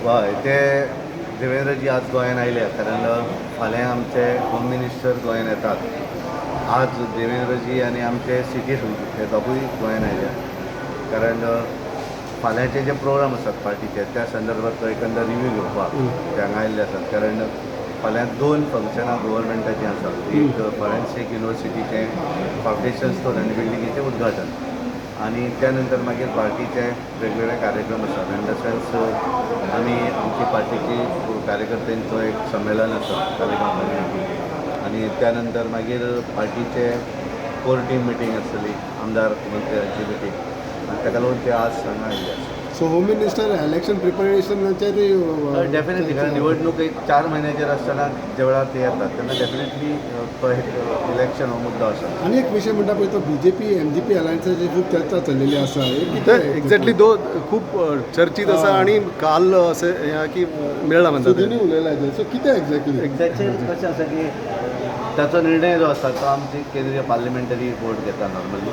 हय, ते देवेंद्रजी आज गोंयान आयले कारण फाल्यां आमचे होम मिनिस्टर गोंयान येतात. आज देवेंद्रजी आनी आमचे सिटी हे दोगूय गोंयान आयल्या कारण फाल्यांचे जे प्रोग्राम आसात पार्टीचे, त्या संदर्भात तो एकंदर रिव्यू घेवपाक ते हांगा आयिल्ले आसात. कारण फाल्यां दोन फंक्शनां गव्हर्मेंटाचीं आसात. एक फॉरेन्सीक युनिवर्सिटीचें फावंडेशन स्टोन आनी बिल्डिंगेचें उद्घाटन आनी त्या नंतर मागीर पार्टीचे वेगवेगळे कार्यक्रम आसात. इन the sense आमी आमची पार्टीची कार्यकर्त्यांचो एक संमेलन आसा तालिगांव कम्युनिटी आनी त्या नंतर मागीर पार्टीचे कोर टीम मिटींग आसतली, आमदार मंत्र्यांची मिटींग आनी ताका लागून ते आज हांगा आयिल्ले आसा. सो होम मिनिस्टर इलेक्शन प्रिपरेशनाचेर? डेफिनेटली, कारण निवडणूक एक 4 म्हयन्याचेर आसतना ज्या वेळार ते येतात तेन्ना डेफिनेटली तो एक इलेक्शन हो मुद्दो आसा. आनी एक विशय म्हणटा पळय, तो बीजेपी एमजीपी अलायन्साची खूब चर्चा चल्लेली आसा, हे तर कितें? एक्झॅक्टली दो खूप चर्चित आसा आणि काल असें हें की मेळ्ळा म्हणटा तें. सुदीनूय उलयला, सो कितें एक्झॅक्टली? ताचेर कशें आसा की ताचो निर्णय जो आसा तो आमची केंद्रीय पार्लिमेंटरी बोर्ड घेता नॉर्मली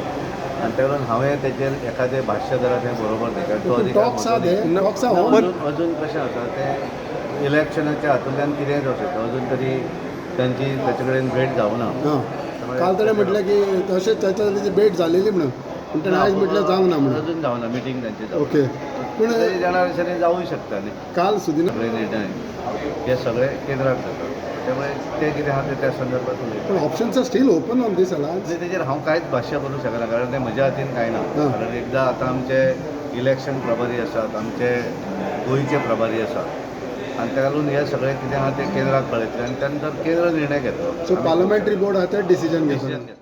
आनी ताका लागून हांवें तेचेर एखादें भाश्य करप हें बरोबर न्ही, कारण तो अधिकार टॉक्स म्हजो आहा न्ही. ते टॉक्स ना, आहा. अजून अजून कशें आसा, तें इलेक्शनाच्या हातूंतल्यान कितेंय जावं शकता. अजून तरी तांची ताचे कडेन भेट जावना. हां, काल ताणें म्हटलें की तशें चर्चा जाली, भेट जालेली म्हणून, पूण ताणें आयज म्हटलें जावंक ना म्हणून. अजून जावना मिटींग तांची जावना. ओके, पूण तरी जाणा दिसांनी जावूं शकता न्ही. काल सुदिना सगळे निर्णय हे सगळे केंद्रात जातात, त्यामुळे ते कितें आहा ते त्या संदर्भात उलयता. पूण options are still open on this alliance. म्हणजे तेजेर हांव कांयच भाश्य करूंक शकना, कारण तें म्हज्या हातीन कांय ना. कारण एकदां आतां आमचे इलेक्शन प्रभारी आसात, आमचे गोंयचे प्रभारी आसात आनी ताका लागून हें सगळें कितें आहा तें केंद्राक कळयतलें आनी त्या नंतर केंद्र निर्णय घेतलो. सो पार्लमेंटरी बोर्ड आहा ते डिसिजन घेतलो. डिसिजन घेतलो.